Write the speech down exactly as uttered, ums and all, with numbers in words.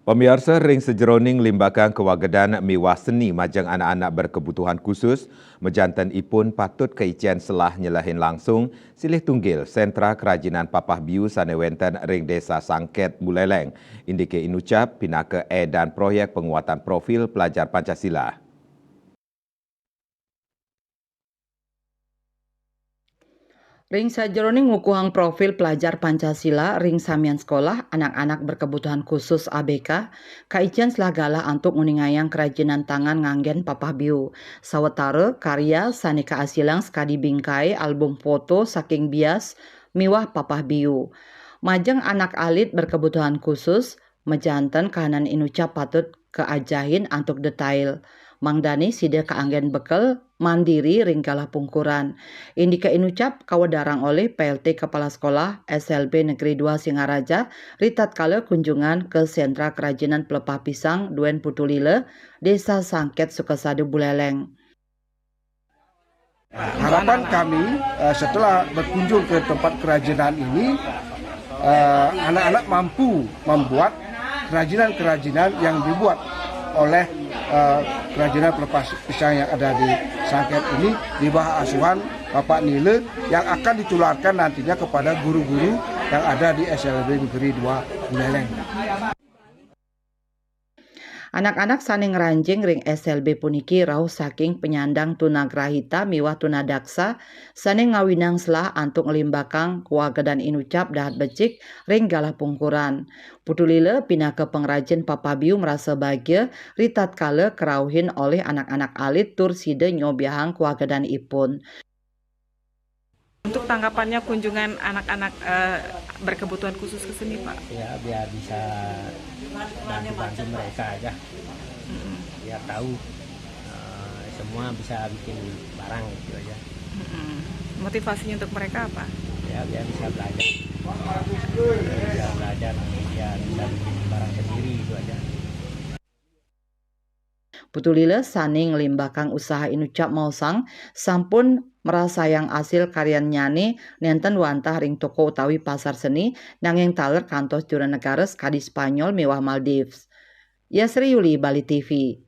Pamiarsa, ring sajeroning limbagang kawagedan miwah seni majeng anak-anak berkebutuhan khusus, majanten ipun patut kaicen selah nyelehin langsung silih tunggil Sentra Kerajinan Papah Biu sane wenten ring Desa Sangket, Buleleng. Indike inucap pinaka edan proyek penguatan profil pelajar Pancasila. Ring sajeroning ngukuhang profil pelajar Pancasila ring samian sekolah, anak-anak berkebutuhan khusus A B K kaicen selah galah antuk nguningayang kerajinan tangan nganggen papah biu, sawatara karya sane kaasilang sakadi bingkai, album foto saking bias, miwah papah biu. Majeng anak alit berkebutuhan khusus, majanten kahanan inucap patut kaajahin antuk detail, mangdane sida kaanggen bekel mandiri ring galah pungkuran. Indike inucap kawedarang olih P L T Kepala Sekolah S L B Negeri dua Singaraja, ritatkala kunjungan ke Sentra Kerajinan Pelepah Pisang Duen Putu Lila, Desa Sangket, Sukasadu, Buleleng. Harapan kami, eh, setelah berkunjung ke tempat kerajinan ini, eh, anak-anak mampu membuat kerajinan-kerajinan yang dibuat oleh, eh, kerajinan pelepas pisang yang ada di Sangket ini di bawah asuhan Bapak Nile, yang akan ditularkan nantinya kepada guru-guru yang ada di S L B Negeri dua Buleleng. Anak-anak sane ngranjing ring S L B puniki rauh saking penyandang tunagrahita miwah tunadaksa sane ngawinang selah antuk nglimbakang kawagedan inucap dahat becik ring galah pungkuran. Putu Lila pinaka pangrajin papah biu marasa bagia ritatkala karauhin olih anak-anak alit tur sida nyobiahang kawagedan ipun. Untuk tanggapannya kunjungan anak-anak, eh, berkebutuhan khusus ke sini, Pak? Ya, biar bisa bantu-bantu mereka aja. Mm-mm. Biar tahu, eh, semua bisa bikin barang gitu aja. Mm-mm. Motivasinya untuk mereka apa? Ya, biar bisa belajar. Bisa belajar, bisa, bisa bikin barang sendiri, itu aja. Putu Lila sane nglimbakang usaha inucap maosang sampun marasayang asil karyannyane nenten wantah ring toko utawi pasar seni, nanging taler kantos jero negara sakadi Spanyol miwah Maldives. Yasri Yuli, Bali T V.